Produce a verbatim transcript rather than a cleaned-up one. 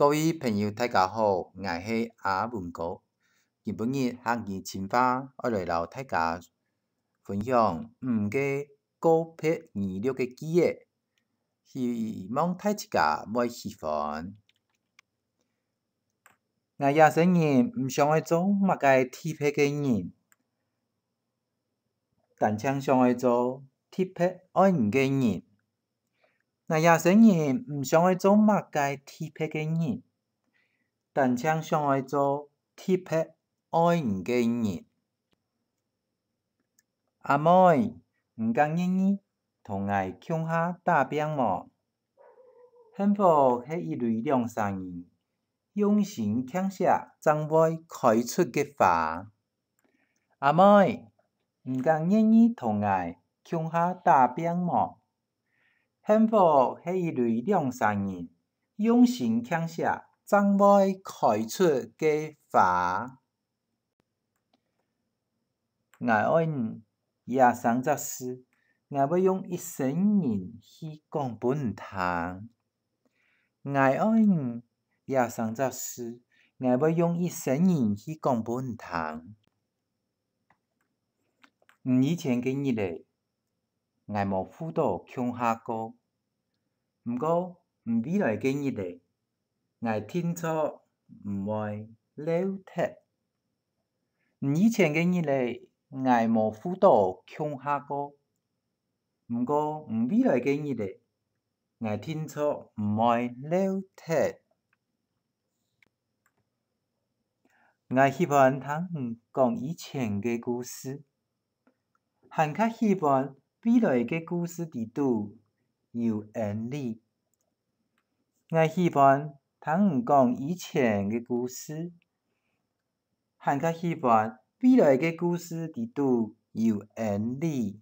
各位朋友，大家好，𠊎係阿文哥。今晡日客語深話愛來摎大家分享五個告別語錄个句仔，希望大自家會喜歡。𠊎這生人毋想愛做麼个特別个人，單淨想愛做特別愛你个人。𠊎這生人毋想愛做麼个特別个人，單淨想愛做特別愛你个人。阿妹，你敢願意同𠊎共下打拚無？幸福係一蕊兩儕人用心傾惜正會開出个花。阿妹，你敢願意同𠊎共下打拚無？幸福係一蕊兩儕人用心傾惜正會開出个花。𠊎愛你這三隻字，𠊎會用一生人去講分你聽。𠊎愛你這三隻字，𠊎會用一生人去講分你聽。你以前个日仔，𠊎無赴到共下過，毋過你未來个日仔，𠊎定著毋會漏忒。你以前个日仔，𠊎無赴到共下過，毋過你未來个日仔，𠊎定著毋會漏忒。𠊎喜歡聽你講以前个故事，還較喜歡未來个故事裡肚有恩俚。𠊎喜歡聽你講以前个故事，還較喜歡未來个故事裡肚有恩俚。